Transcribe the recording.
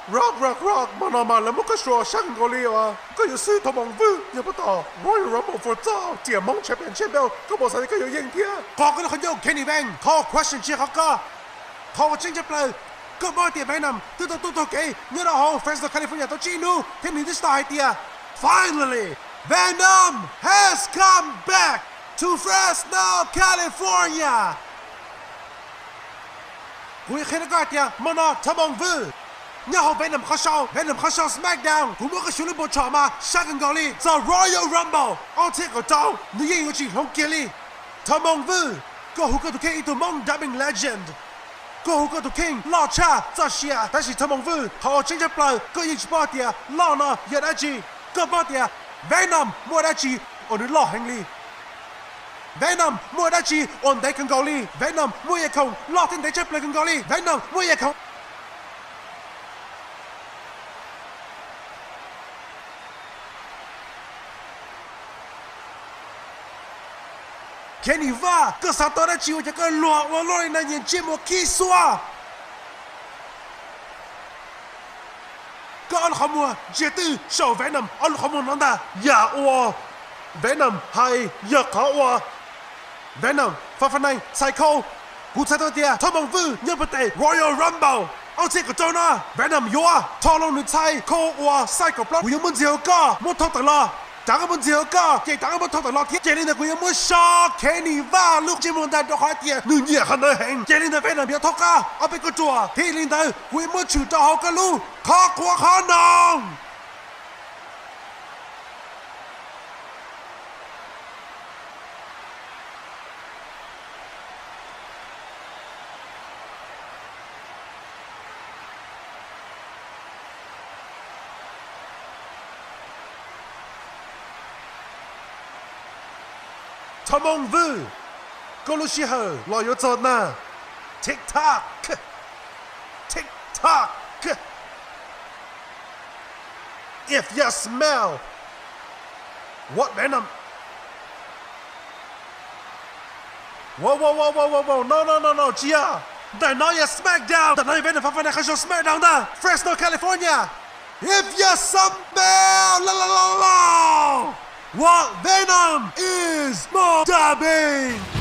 Rock, rock, rock, hmo no mas lawv muab koj sua sab nkaus li uas koj yuav xwb Thaj Moos Vwj. Yog puas tom Royal Rumble for txoj riam Hmoob Champion Champion, koj puas xav tias koj yuav yeej thiab? Qhov koj lub qhov ncauj Kenny Vang, qhov question tsis yog qhov koj. Qhov uas tseeb tshaj plaws, koj paub tias Venom twb tau tuaj taug kev nyob rau hauv Fresno, California tau tsib hnub thiab nws twb tau hais tias, Finally, Venom has come back to Fresno, California. Kuv yuav qhia rau koj hais tias hmo no Thaj Moos Vwj, nyob hauv Venom qhov show, Venom qhov show SmackDown, kuv muab koj xyuas lub npau tsho mas sab kawg nkaus li txog Royal Rumble ob txhiab kaum rau, nws yeej yuav tsis hloov kiag li. Thaj Moos Vwj, koj hu koj tus kheej ib tug Hmoob dubbing legend, koj hu koj tus kheej loj tshaj txoj sia, tab sis Thaj Moos Vwj, qhov uas tseeb tshaj plaws koj yeej tsis paub tias loj no yog dab tsi. Koj paub tias Venom muaj dab tsi uas nws loj heev li? Venom muaj dab tsi uas ntev kawg nkaus li? Venom muaj yam khoom loj thiab ntev tshaj plaws kawg nkaus li? Venom muaj yam khoom Kenny Vang, koj xav tau dab tsi ua cas koj luag ua luaj li na, niag ntsej muag khib xuab? Koj ob lub qhov muag ntsia twj saum Venom ob lub qhov muag no ntag. Yam uas Venom hais yog qhov uas Venom Fab Fab Nine txhais khau. Kuv txhais tau tias Thaj Moos Vwj nyob puag tim Royal Rumble ob txhiab kaum rau no, Venom yuav rho loo nws txhais khau uas xais kaum plaub. Kuv yuav muab ntxiv hauv koj muab thau tawm los. Rav koj muab ntxiv hauv koj ces rav koj muab thau tawm los thiab. Ces li ntawd kuv yuav muab so Kenny Vang lub ntsej muag ntag, rau qhov tias nws nyiam qhov ntawd heev. Ces li ntawd Venom yuav thaub qab ob peb kauj ruam thiab. Li ntawd kuv yuav muab tshwm rau hauv koj lub qhov quav qhov noog. Thaj Moos Vwj, koj lub sij hawm los yuav txog na. Tick tock, tick tock. If you smell what Venom, wow, wow, wow, wow, wow, wow, no, no, no, no, tsis yog. Ntawm no yog SmackDown, ntawm no yog Venom Fab Fab Nine qhov show SmackDown ntag, Fresno, California. If you smell, la, la, la, la, what Venom is more dubbing.